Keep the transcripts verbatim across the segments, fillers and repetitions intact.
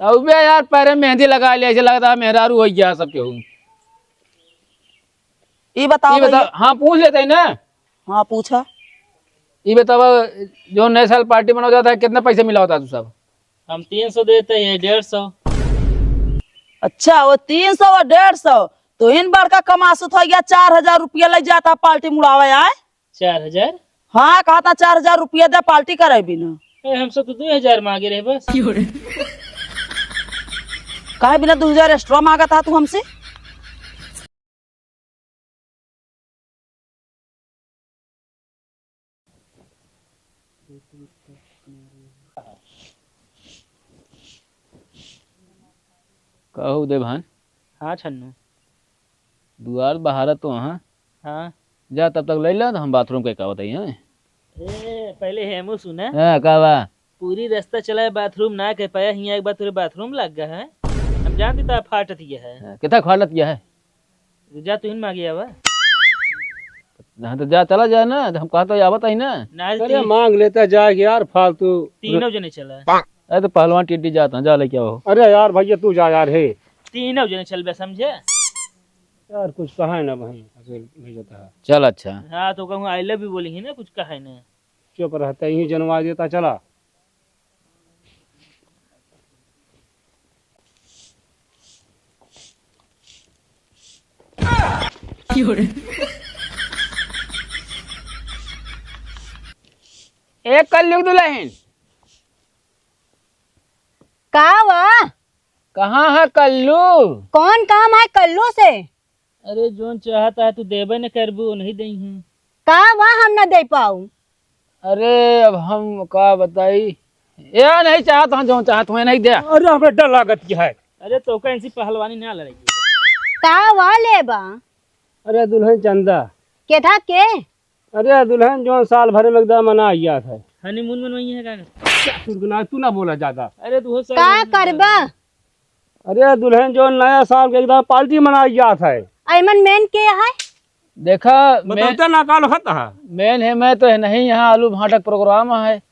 अबे यार, पैरे में मेहंदी लगा लिया, ऐसे लगता है मेहरारू हो गया सब केहू। ई बताओ ई बता, भैया। हाँ, पूछ लेते हैं ना। हाँ, पूछा। ई बताओ, जो नए साल पार्टी मनावा जाता है, कितना पैसा मिला होता है तू सब? हम तीन सौ देते हैं, डेढ़ सौ। अच्छा, वो तीन सौ और डेढ़ सौ, तो इन बड़का कमासुत हो गया, चार हजार रुपया लग जाता पार्टी मुड़ावे आए। चार हजार? हाँ, कहा था चार हजार रुपया दे, पार्टी करे बिना। ए, हम सब तो दो हजार मांगे रहे बस। काहे बिना दो हजार एक्स्ट्रा मांगा था तू हमसे? कहू देवान। हाँ छन्नू। दुआर बहारा तो हाँ। हाँ। जा तब तक ले ला, तो हम बाथरूम के का बताई हैं। ए, पहले हेमू सुना। हाँ, का बा? पूरी रास्ता चला है, बाथरूम ना कह पाया, हियाँ एक बार तोरे बाथरूम लग गया है। हम जानती तो फाटत यह है। हाँ, कितना फाटत यह है? जा तू ही मांगे आवा। हाँ, तो जा, चला जा ना, हम कहा तो आवत ही ना। ना अरे, ती- मांग लेता जाए यार, फालतू। तीनों जने चला। अरे, तो पहलवान टिड्डी जाता, जा लेके आओ। अरे यार, भैया, तू जा यार, हे। तीनों जने चलबे, समझे? यार, कुछ कहा है ना भाई, अकेले नहीं जाता है। चल, अच्छा। हाँ, तो कहूँ I love you बोली ही ना, कुछ कहा है ना। चुप रहता, यहीं जनवा देता, चला। ए कल्लू दुल्हन। का वा? कहाँ है कल्लू? कौन काम है कल्लू से? अरे, जोन चाहता है तू देबे न करबू, नहीं दई हूँ। का वा हम न दे पाऊ? अरे, अब हम का बताई, ये नहीं चाहत हूँ, जोन चाहत हूँ, ये नहीं दे। अरे, हमें डर लागत की है। अरे, तो का ऐसी पहलवानी ना लड़ाई। का वा लेबा? अरे, दुल्हन चंदा। के था के? अरे दुल्हन, जौन साल भर में एक दाम मना आया था। हनीमून मनवाई है का? क्या सुनगुना, तू ना बोला ज्यादा। अरे तू हो साल का भर में करबा? अरे दुल्हन, जौन नया साल के एक दाम पार्टी मना आया था। एमन मेन के है? देखा, मैं बतौते ना काल होता है। मेन है, मैं तो है नहीं, यहाँ आलू भाटा क प्रोग्राम है।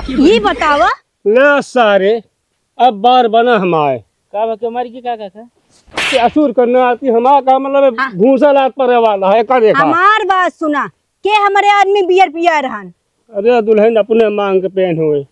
ये बतावा। ले सारे, अब बार बना हमारे। का बा, के मारी के का, का, का? के असुर करने आती हमारा का मतलब है, हाँ। भूसा लात पड़े वाला है, का देखा? हमार बात सुना, के हमरे आदमी बियर पिया रहन? अरे दुल्हन, अपने मांग के पेन हुए।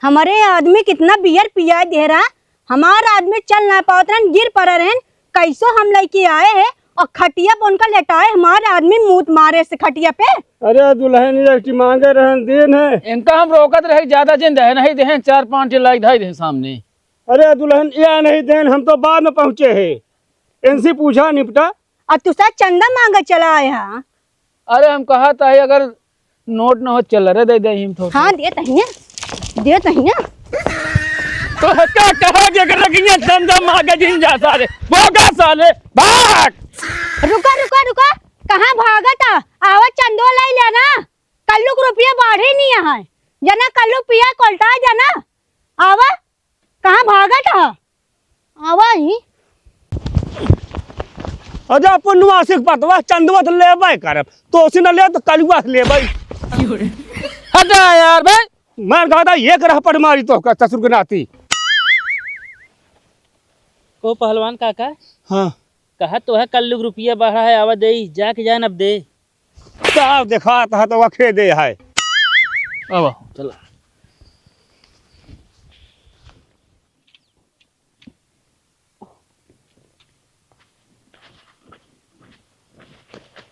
हमरे आदमी कितना बियर पिया दे रहा, हमार आदमी चल ना पावत रहन, गिर पड़ा रहन, कैसो हम लइके आए हैं और खटिया पे उनका लेटाए, हमार आदमी मूत मारे से खटिया पे। अरे दुल्हन, ये की मांगे रहन दिन है। इनका हम रोकत रहे, ज्यादा जिन दे नहीं दे, चार पाँच ठे लाई धाई दे सामने। अरे दुल्हन, ये नहीं देन, हम तो बाद में पहुँचे हैं। इनसे पूछा निपटा। और तू साथ चंदा मांगे चला आया। अरे हम कहा था, अगर नोट न हो, चिल्लरे दे दे हम थोड़ा। हाँ, देत हइया, देत हइया। तो क्या कहा जे कर रखिए, चंदा मांगे जिन जा सारे, भागा साले, भाग। रुका, रुका, रुका, कहाँ भागत है? आवा चंदो लाई लेना, कल्लू के रुपया बढ़े नहीं है, जना कल्लू पिया कोल्टा जना, आवा। कहाँ भागत ह? आवा ही। अरे अपन नुआ से पतवा चंदवा तो लेबै करब, तो उसे न ले तो कलुआ से लेबै। हटा यार बे। मार गादा एक रहपट मारी तो का ससुर के नाती। को पहलवान काका? हाँ। कहा तो है कल्लू के रुपया बढ़ा है, आवा देई, जाके जान अब दे। का देखात है तो वखे दे है। अब चला।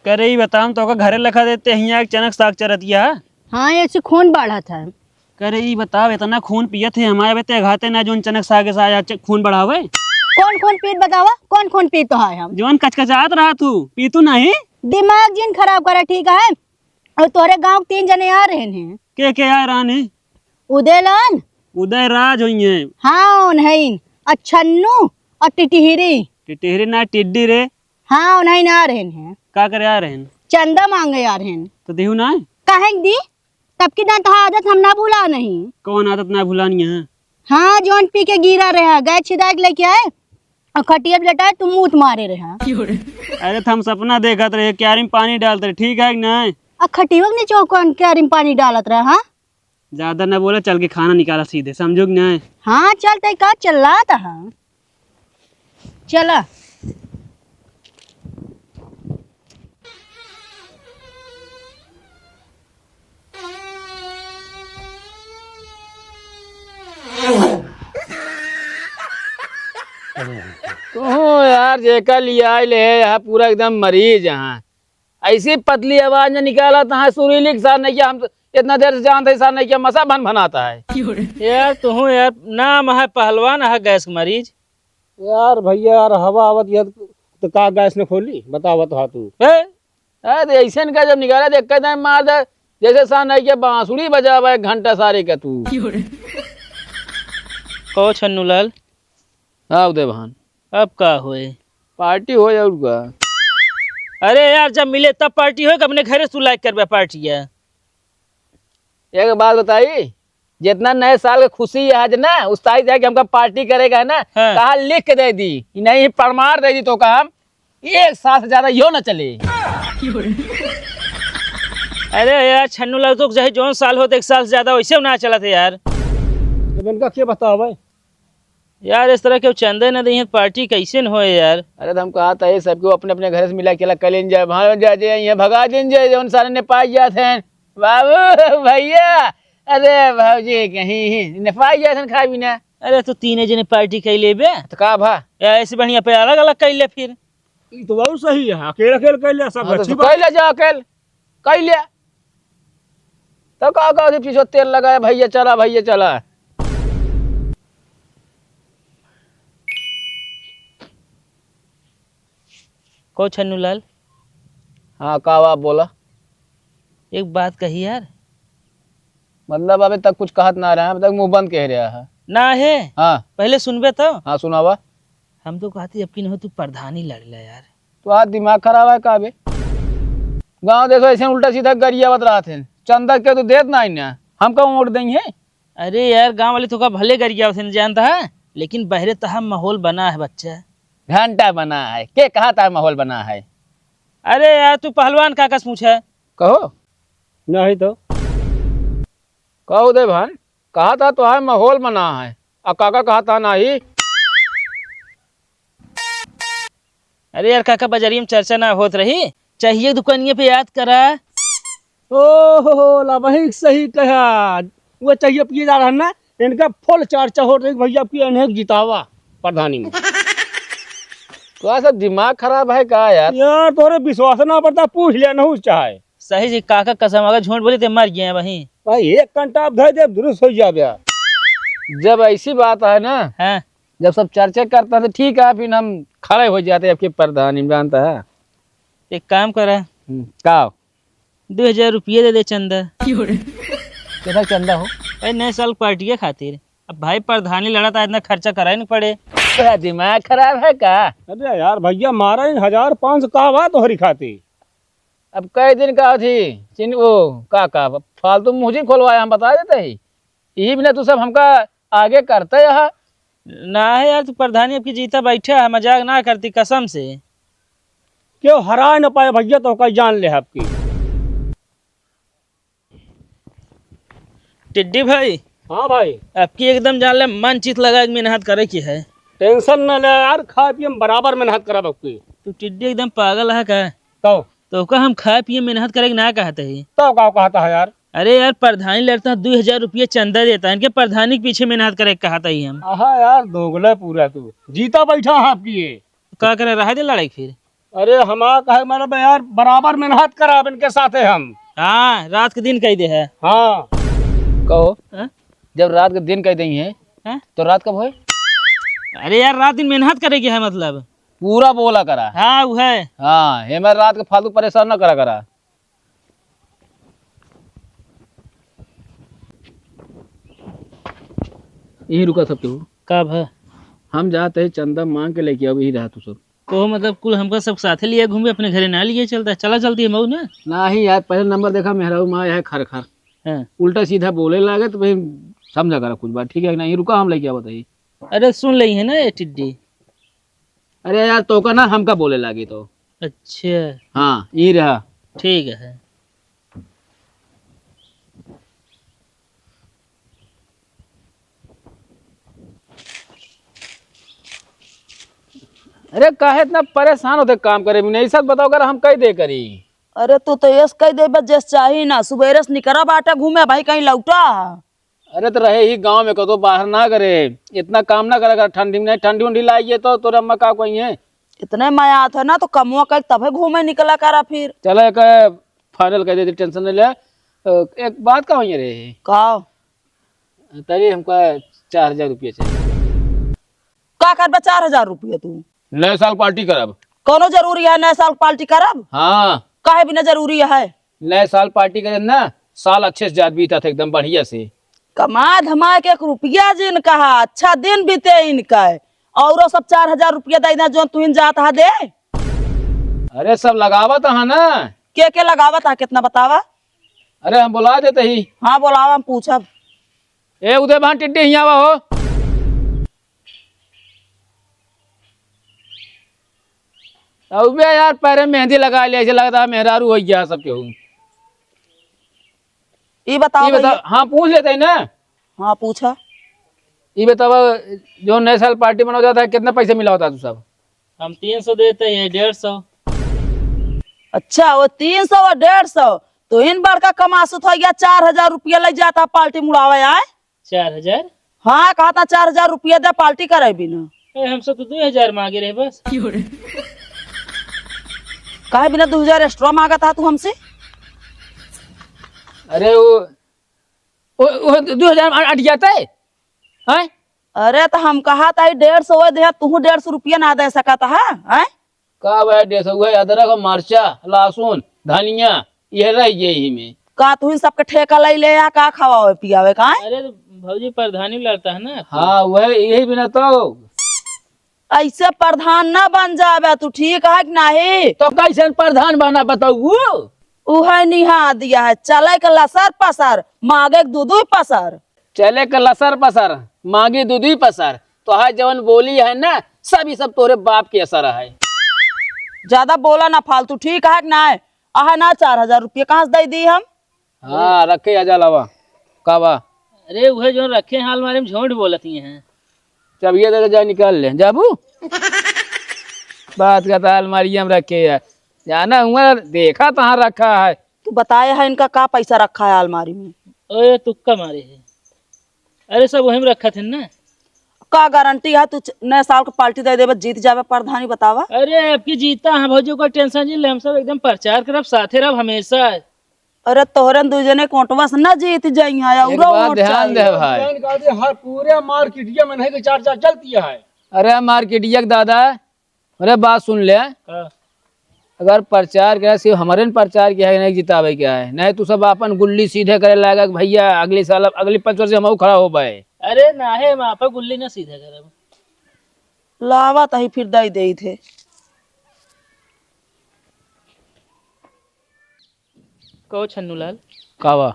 करे ई बताओ, तो का घरे लखा देते हियाँ एक चनक साग चरतिया है? हाँ, ऐसे खून बढ़त है। करे ई बताओ, इतना खून पियत है हमारे बेटे घाते ना, जोन चनक साग से आया च-, खून बढ़ावे। कौन खून पीत बतावा? कौन खून पीत तो है हम? जोन कचकचात रहा तू, पीतू नहीं? दिमाग जिन खराब करे, ठीक है? और तोहरे गाँव के तीन जने आ रहे हैं। के, के आ रहे हैं? उदयलाल। उदय राज होई हैं। हाँ, उन्हें। और छन्नू और टिटिहरी। टिटिहरी ना, टिड्डी रे। हाँ, उन्हें आ रहे हैं। का करे आ रहे हैं? चंदा मांगे आ रहे हैं। तो देहू ना? काहे के दी? तब की ना तो आदत हम ना भुला नहीं। कौन आदत ना भुलानी है? हाँ, जौन पी के गिरा रहा, गए छिदा के लेके आए और खटिया पे लेटाए, तू मूत मारे रहा। अरे, तो हम सपना देखत रहे, क्यारी में पानी डालत रहे, ठीक है कि नहीं? आ खटिया के नीचे कौन क्यारी में पानी डालत रहा, हाँ? ज्यादा न बोला, चल के खाना निकाला सीधे, समझो कि नहीं? हाँ, चल, तै का चिल्लात ह? चला। तू यार, जेका लियाइल है, यहाँ पूरा एकदम मरीज यहाँ। ऐसी पतली आवाज में निकाला, तहाँ सुरीली के साथ नहीं किया। हम तो इतना देर से जानते हैं, साथ नहीं किया, मसा भन भनाता है। यार, तू यार, नाम है पहलवान, है गैस के मरीज। यार भैया, यार, हवा आवत यह तो का गैस ने खोली? बतावत हा तू। ए, अरे, तो ऐसे इनका जब निकाला, तो एक दाएं मार दे, जैसे सान आई के बांसुरी बजावा एक घंटा सारे का तू। कहो छन्नू लाल। हाँ, उदय भान। अब का होए? पार्टी होए और का? अरे यार, जब मिले तब पार्टी होए, अपने घरे से तू लाइक करबे पार्टी है। एक बात बताई, जितना नए साल के खुशी है आज ना, उस तारीख जाके हमका पार्टी करेगा है ना, हाँ। कहा लिख के दे दी, कि नहीं प्रमाण दे दी तो का हम एक साल से ज्यादा यो ना चले। अरे यार छन्नू लाल, तो चाहे जौन साल होत, एक साल से ज्यादा वैसे ना चलत है यार। जब इनका क्या बताओ भाई? यार इस तरह के चंदे न दइहें, पार्टी कैसे न होए यार? अरे तो हम कहा था ये सबको अपने अपने घर से मिला के कर लेन जाए, भाग जा जाए, यहाँ भगा देन जाए, जौन सारे ने पाई जात हैं। बाबू, भैया, अरे भौजी, कहीं नेपाई जैसन खाए बिना। अरे, तो तीने जने पार्टी कर लेबे। तो का भा? या ऐसे बढ़िया पे अलग अलग कर ले फिर। ई तो बहुत सही है, अकेले अकेले कर ले, सब हाँ, तो अच्छी तू बात। कर ले जा अकेल, कर ले। तो का, का, पीछे तेल लगाए, भैया चला, भैया चला। को छन्नू लाल? हाँ, का बात बोला? एक बात कही यार। मतलब, अबे तक कुछ कहत ना रहा, अबे तक मुंह बंद कह रहा है। ना है? हाँ। पहले सुनबे तो। हाँ, सुनावा। हम तो कहती, अब की न हो, तू प्रधानी लड़ ले यार। तो आज दिमाग खराब है का बे? गाँव देखो, ऐसे उल्टा सीधा गरियावत रहत हैं। चंदा के तो देत ना है ना, हम का वोट देंगे? अरे यार, गाँव वाले तो का भले गरियावत हैं, जानता है, लेकिन बहरे तहा माहौल बना है बच्चा। घंटा बना है, के कहा था माहौल बना है? अरे यार, तू पहलवान काका से पूछे। कहो। नहीं तो। कहो दे भान, कहा था तोहार माहौल बना है, आ काका कहा था नाही। अरे यार काका, बजरिया में चर्चा ना होत रही, चाहिए दुकानिया पे याद करा। ओहो, ला वही सही कहा, वो चाहिए पिए जा रहा है ना, इनका फुल चर्चा होत रही भैया, आपकी इन्हें जितावा प्रधानी में। तो सब दिमाग खराब है का यार? यार तोरे विश्वास ना पड़ता, पूछ लिया नहीं चाहे। सही जी, काका कसम, अगर झूठ बोली तो मर गए वहीं। भाई, एक घंटा आप धर दे, दुरुस्त हो जाबे। जब ऐसी बात है ना, हाँ। जब सब चर्चा करता है तो ठीक है, फिर हम खड़े हो जाते हैं आपके प्रधानी में, जानता है। एक काम करा। हम्म, का? दो हजार रुपये दे दे चंदा। कितना चंदा हो? अरे, नए साल पार्टी के खातिर। अब भाई, प्रधानी लड़ा था, इतना खर्चा कराए न पड़े। तेरा दिमाग खराब है का? अरे यार भैया, मारा इन हजार पाँच सौ का बा तोहरी खातिर। अब कई दिन का थी चिन-, वो का, का फालतू मुंह जिन खोलवाया, हम बता देते ही। यही बिना तू सब हमका आगे करते यहाँ। ना है यार, तू प्रधानी अब की जीता बैठा है, मजाक ना करती कसम से। क्यों हरा न पाए भैया, तो का जान ले आपकी। टिड्डी भाई। हाँ भाई। आपकी एकदम जान ले मन चित लगा के मेहनत करे की है। टेंशन न ले यार, खाए पिए में बराबर मेहनत करब आपकी। तू टिड्डी एकदम पागल है का? तो? तो का हम खाए पिए मेहनत करे के ना कहते ही। तो का कहता है यार? अरे यार, प्रधानी लड़ता है, दो हजार रुपये चंदा देता है, इनके प्रधानी के पीछे मेहनत करे के कहता ही हम। आहा यार, दोगला पूरा तू। जीता बैठा है आपकी ये। का करे, रहा दे लड़ाई फिर। अरे हमारा कहे मतलब यार, बराबर मेहनत कराब इनके साथे हम। हाँ, रात के दिन कह दे है। हाँ। कहो, हाँ? जब रात के दिन कह दे है, हाँ? तो रात कब होए? अरे यार, रात दिन मेहनत करे के है मतलब। पूरा बोला करा। हाँ, वो है। हाँ, हमें रात के फालतू परेशान ना करा करा। यहीं रुका सब केहू। का भा? हम जाते हैं चंदा मांग के लेके आओ, यही रहा तू सब। तो मतलब कुल हमका सब साथे लिए घूमे, अपने घरे ना लिए चलता, चला चलती है मऊ ना। नाही यार, पहले नंबर देखा मेहरारू माँ है खर खर। हाँ। उल्टा सीधा बोले लागे तो फिर समझा करा कुछ बात, ठीक है कि नहीं? रुका, हम लेके आवत है। अरे सुन लई है ना ये टिड्डी। अरे यार, तो का ना हमका बोले लागी तो। अच्छा। हाँ, ई रहा। ठीक है। अरे काहे इतना परेशान होते काम करे बिना? ई सब बताओ, अगर हम कह दे करी। अरे तू तो यस कह दे, बस जस चाही ना, सुबेरे से निकरा बाटे घूमे भाई, कहीं लौटा। अरे तो रहे ही गाँव में, कतो बाहर ना करे, इतना काम ना करा कर, ठंडी में नहीं, ठंडी उंडी लाइए तो तोरे अम्मा का कोई है। इतने मया आत है ना तो कमुआ कह तबे घूमे निकला करा फिर। चलो एक फाइनल कर देती, टेंशन नहीं ले। अ, एक बात का हुई रे? का? तभी हमका चार हजार रुपया चाहिए। का करबे चार हजार रुपया तू? नए साल पार्टी करब। कौनो जरूरी है नए साल पार्टी करब? हाँ। काहे बिना जरूरी है? नए साल पार्टी करे ना, साल अच्छे से जात बीता था एकदम बढ़िया से। कमा धमा के एक रुपया जिन कहा, अच्छा दिन बीते इनका। औरो सब चार हजार रुपया दे दे, जो तुहिन जात हा दे। अरे सब लगावत हा ना। के के लगावत हा, कितना बतावा? अरे हम बोला देते ही। हाँ बोलावा, हम पूछब। ए उदय भान टिड्डी हियाँ आवा हो। अबे यार पैरे में मेहंदी लगा लिया, ऐसे लगता है मेहरारू हो गया सब केहू। ई बताओ ई बता, भैया। हाँ पूछ लेते हैं ना। हाँ पूछा। ई बताओ, जो नए साल पार्टी मनावा जाता है, कितना पैसा मिला होता है तू सब? हम तीन सौ देते हैं, डेढ़ सौ। अच्छा, वो तीन सौ और डेढ़ सौ, तो इन बड़का कमासुत हो गया, चार हजार रुपया लग जाता पार्टी मुड़ावे आए। चार हजार? हाँ, कहता चार हजार रुपया दे, पार्टी करे बिना। ए, हम सब तो दो हजार मांगे रहे बस। काहे बिना दो हजार एक्स्ट्रा मांगत हा तू हमसे? अरे वो, वो, वो दो हजार अट जाते हैं? अरे तो हम कहा था डेढ़ सौ दे, तू डेढ़ सौ रुपया ना दे सकत हा, हैं? का भाई, डेढ़ सौ है, अदरक, मरचा, लहसुन, धनिया, ये रह गए ही में। का तू इन सबके ठेका ले ले या का खवावे पियावे का, हैं? अरे तो भौजी प्रधानी लड़ता है ना। हाँ, वह यही बिना तो। ऐसे प्रधान ना बन जावे तू, ठीक है कि नहीं? तो कैसे प्रधान बना बताऊ? उहे निहा दिया है, चले के लसर पसर, मागे के दू दू पसर। चले के लसर पसर, मांगी दूधी पसर। तोहार जवन बोली है ना, सब ई सब तोरे बाप के असर है। ज्यादा बोला ना फालतू, ठीक है कि ना? आहा ना, चार हजार रुपया कहाँ से दे दी हम? हाँ, रखे आजा लावा। का बा? अरे, उहे जो रखे हैं अलमारी में, झूठ बोलत ही हैं। चाबिया दे के जा, निकाल ले। जाबू? बात का तो अलमारिया में रखे है। जाना हुआ, देखा तहाँ रखा है। तू बताए है इनका का पैसा रखा है अलमारी में? ओए, तुक्का मारे है। अरे, सब वही में रखा थे ना। का गारंटी है तू च-, नए साल को पार्टी दे देबे, जीत जाबे प्रधानी, बतावा? अरे, आपकी जीता है भौजी, कोई टेंशन नहीं ले, हम सब एकदम प्रचार करब, साथे रहब हमेशा। अरे, तोहरे दू जने कोटवा से ना जीत जाई है, एक औरो बात वोट ध्यान चाहिए। दे भाई। ध्यान कर दे, हर पूरे मार्केटिया में नहीं के चार चार चलती है। अरे, मार्केटिया के दादा, अरे बात सुन ले। हाँ। अगर प्रचार के है, सिर्फ हमरे न प्रचार के है, नहीं जितावे के है, नहीं तू सब अपन गुल्ली सीधे करे लागा कि भैया अगले साल, अगले पाँच वर्ष हम खड़ा हो पाए। अरे ना है, हम आपा गुल्ली ना सीधे करे। लावा तही फिर दई देई थे। कहो छन्नूलाल। का बा?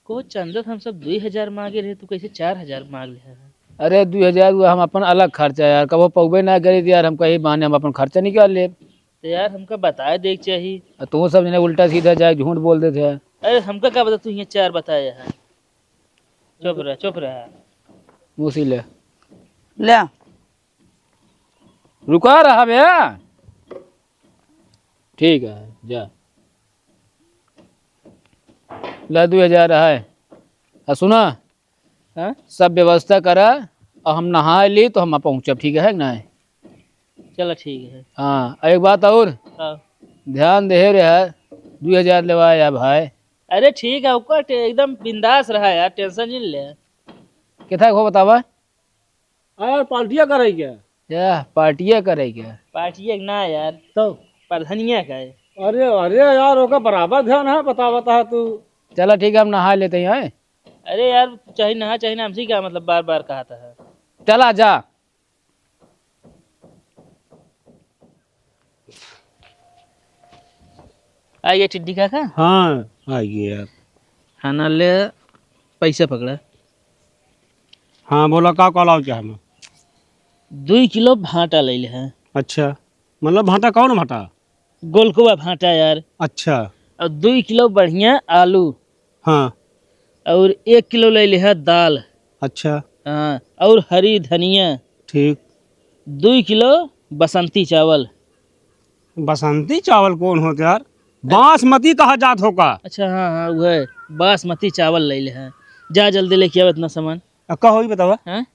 कहो चंदत हम सब दुई हजार मांगे रहे, तू कैसे चार हजार मांग ले है? अरे दुई हजार वो हम अपन अलग खर्चा यार, कबो पौबे ना करे यार, हम कहीं बहाने हम अपन खर्चा निकाल ले। तो यार हमका बताए देख चाहिए। आ तू सब जने उल्टा सीधा जाए, झूठ बोल देते हैं। अरे हमका का बता, तू यहाँ चार बताए है। चुप रह, चुप रह। मुसी ले। ले। रुका रहा बे। ठीक है, जा। ला दुई हजार है। आ सुना, हाँ? सब व्यवस्था करा, और हम नहाए ली तो हम पहुँचब, ठीक है कि नहीं? चलो ठीक है। हाँ, एक बात और। हाँ। ध्यान दे रहे, दुई हजार लेवाए या भाई। अरे ठीक है, ओकर टे-, एकदम बिंदास रहा यार, टेंशन नहीं ले। कितना हो बतावा? हाँ यार, पार्टिया करे क्या? या, पार्टिया करे क्या? पार्टिया ना यार, तो? प्रधनिया का है। अरे, अरे यार, ओका बराबर ध्यान है, बता, बता तू। चला ठीक है, हम नहा लेते हैं, हैं? अरे यार, चाहे नहा, चाहे ना, हमसे क्या मतलब, बार बार कहा था। चला जा। आ गया टिड्डी काका? हाँ, आ गया यार। खाना ले, पैसा पकड़ा। हाँ, बोला, का कहलाओ क्या हमें? दुई किलो भाटा ले ले हैं। अच्छा, मतलब भाटा कौन भाटा? गोलकुआ भाटा यार। अच्छा। और दुई किलो बढ़िया आलू। हाँ। और एक किलो ले ले है दाल। अच्छा। हाँ, और हरी धनिया। ठीक। दुई किलो बसंती चावल। बसंती चावल कौन होत यार? बासमती कहा जात हो का? अच्छा, हाँ, हाँ, उहे बासमती चावल लइ ले हैं। जा जल्दी लेके आव इतना सामान। आ, का होई बतावा? हैं?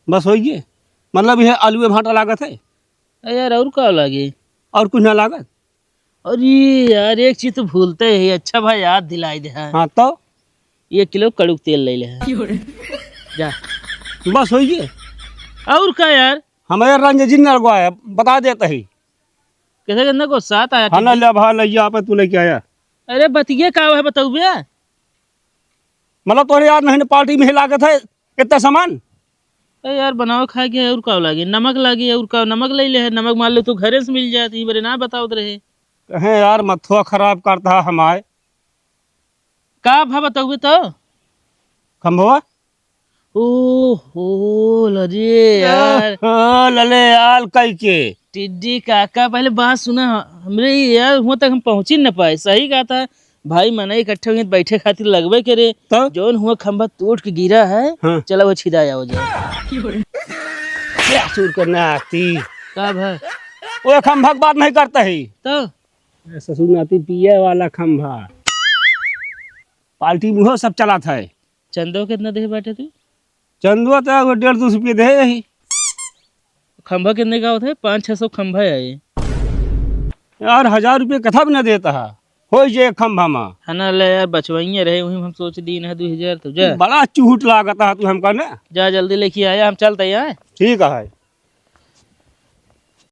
बस होई गे? मतलब यह आलूए भाटा लागत है? अरे यार, और का लागे? और कुछ ना लागत? अरे यार, एक चीज तो भूलते ही। अच्छा भाई, याद दिलाई दे हैं। हाँ तो? एक किलो कड़ुक तेल लइ ले हैं। जा। बस होई गे? और का यार? हमारे रंजन जी ने लगवाया, बता देता ही। कैसे करना को साथ आया हाँ ना, ठीक है। ले भा लइया आप, तू लेके आया। अरे बतिये का है, बतउबे? मतलब तोरे याद नहीं ना, पार्टी में ही लागत है इतना सामान। अरे यार, बनावे खाए के है, और का लागे? नमक लागे, और का? नमक लइ ले है, नमक मान लो तू घरे से मिल जात, ई बरे ना बतावत रहे। कहे यार, मथुआ खराब करता है हमारे। का भा बतउबे तो? खम्भवा? ओहो, अरे यार। ओहो, लले यार, कई के? टिड्डी काका, पहले बात सुना, हमरे ये यार, हुआ तक हम पहुँची न पाए। सही कहा था भाई, मना इकट्ठे हुए बैठे खातिर लगबे करे। तो? जौन हुआ खंभा टूट के गिरा है, हाँ। चला वो छिदा जाओ जाए। क्या सुर करना आती? का भा? वो खंभा की बात नहीं करता ही। तो? ए, ससुर नाती पिए वाला खंभा। पार्टी में हो सब चला था। चंदो कितना दे बाटे तू? चंदो तो वो डेढ़ दो सौ रुपये दे ही। खंभा कितने का होता है? पाँच छः सौ खंभा है ये। यार, हजार रुपये कथा भी ना देता है, हो जे एक खंभा मा। है ना, ले यार, बचवाइए रहे, वही हम सोच दी ना दो हजार तो जा। बड़ा चुहुट लागता है तू हमका ना। जा जल्दी लेके आया, हम चलते हैं। ठीक है।